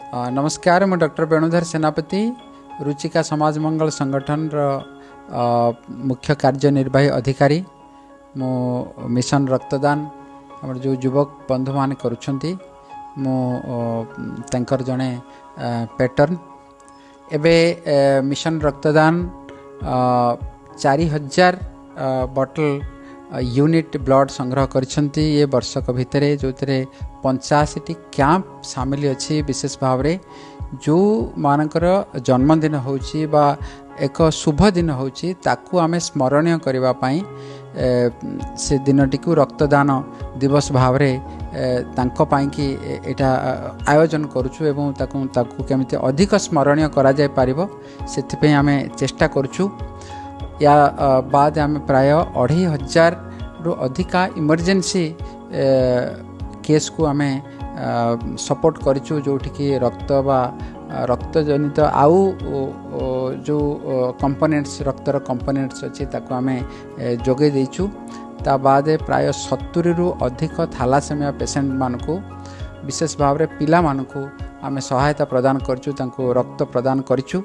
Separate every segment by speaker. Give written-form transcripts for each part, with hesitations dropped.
Speaker 1: ନମସ୍କାର, ମୁଁ ଡକ୍ଟର ବେଣୁଧର ସେନାପତି, ରୁଚିକା ସମାଜ ମଙ୍ଗଳ ସଂଗଠନର ମୁଖ୍ୟ କାର୍ଯ୍ୟନିର୍ବାହୀ ଅଧିକାରୀ। ମୁଁ ମିଶନ ରକ୍ତଦାନ ଆମର ଯେଉଁ ଯୁବକ ବନ୍ଧୁମାନେ କରୁଛନ୍ତି, ମୁଁ ତାଙ୍କର ଜଣେ ପେଟର୍ନ। ଏବେ ମିଶନ ରକ୍ତଦାନ 4000 ବଟଲ ୟୁନିଟ୍ ବ୍ଲଡ଼ ସଂଗ୍ରହ କରିଛନ୍ତି ଏ ବର୍ଷକ ଭିତରେ, ଯେଉଁଥିରେ 85ଟି କ୍ୟାମ୍ପ ସାମିଲ ଅଛି। ବିଶେଷ ଭାବରେ ଯେଉଁମାନଙ୍କର ଜନ୍ମଦିନ ହେଉଛି ବା ଏକ ଶୁଭ ଦିନ ହେଉଛି, ତାକୁ ଆମେ ସ୍ମରଣୀୟ କରିବା ପାଇଁ ସେ ଦିନଟିକୁ ରକ୍ତଦାନ ଦିବସ ଭାବରେ ତାଙ୍କ ପାଇଁକି ଏଇଟା ଆୟୋଜନ କରୁଛୁ ଏବଂ ତାକୁ କେମିତି ଅଧିକ ସ୍ମରଣୀୟ କରାଯାଇପାରିବ ସେଥିପାଇଁ ଆମେ ଚେଷ୍ଟା କରୁଛୁ। ୟା ବାଦ ଆମେ ପ୍ରାୟ 2500ରୁ ଅଧିକା ଇମର୍ଜେନ୍ସି କେସ୍କୁ ଆମେ ସପୋର୍ଟ କରିଛୁ, ଯେଉଁଠିକି ରକ୍ତ ବା ରକ୍ତଜନିତ ଆଉ ଯେଉଁ କମ୍ପୋନେଣ୍ଟସ୍, ରକ୍ତର କମ୍ପୋନେଣ୍ଟସ୍ ଅଛି, ତାକୁ ଆମେ ଯୋଗାଇ ଦେଇଛୁ। ତା ବାଦେ ପ୍ରାୟ 70ରୁ ଅଧିକ ଥାଲାସେମିଆ ପେସେଣ୍ଟମାନଙ୍କୁ, ବିଶେଷ ଭାବରେ ପିଲାମାନଙ୍କୁ ଆମେ ସହାୟତା ପ୍ରଦାନ କରିଛୁ, ତାଙ୍କୁ ରକ୍ତ ପ୍ରଦାନ କରିଛୁ।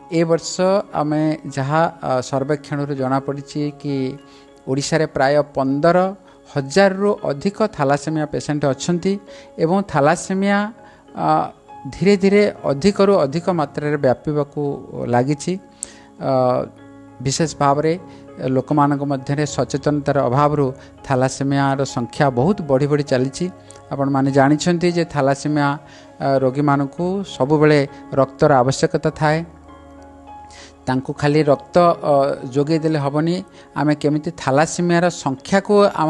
Speaker 1: ଏ ବର୍ଷ ଆମେ ଯାହା ସର୍ବେକ୍ଷଣରୁ ଜଣାପଡ଼ିଛି କି ଓଡ଼ିଶାରେ ପ୍ରାୟ 15,000ରୁ ଅଧିକ ଥାଲାସେମିଆ ପେସେଣ୍ଟ ଅଛନ୍ତି ଏବଂ ଥାଲାସେମିଆ ଧୀରେ ଧୀରେ ଅଧିକରୁ ଅଧିକ ମାତ୍ରାରେ ବ୍ୟାପିବାକୁ ଲାଗିଛି। ବିଶେଷ ଭାବରେ ଲୋକମାନଙ୍କ ମଧ୍ୟରେ ସଚେତନତାର ଅଭାବରୁ ଥାଲାସେମିଆର ସଂଖ୍ୟା ବହୁତ ବଢ଼ି ବଢ଼ି ଚାଲିଛି। ଆପଣମାନେ ଜାଣିଛନ୍ତି ଯେ ଥାଲାସେମିଆ ରୋଗୀମାନଙ୍କୁ ସବୁବେଳେ ରକ୍ତର ଆବଶ୍ୟକତା ଥାଏ। ତାଙ୍କୁ ଖାଲି ରକ୍ତ ଯୋଗାଇ ଦେଲେ ହେବନି, ଆମେ କେମିତି ଥାଲାସେମିଆର ସଂଖ୍ୟାକୁ ଆମ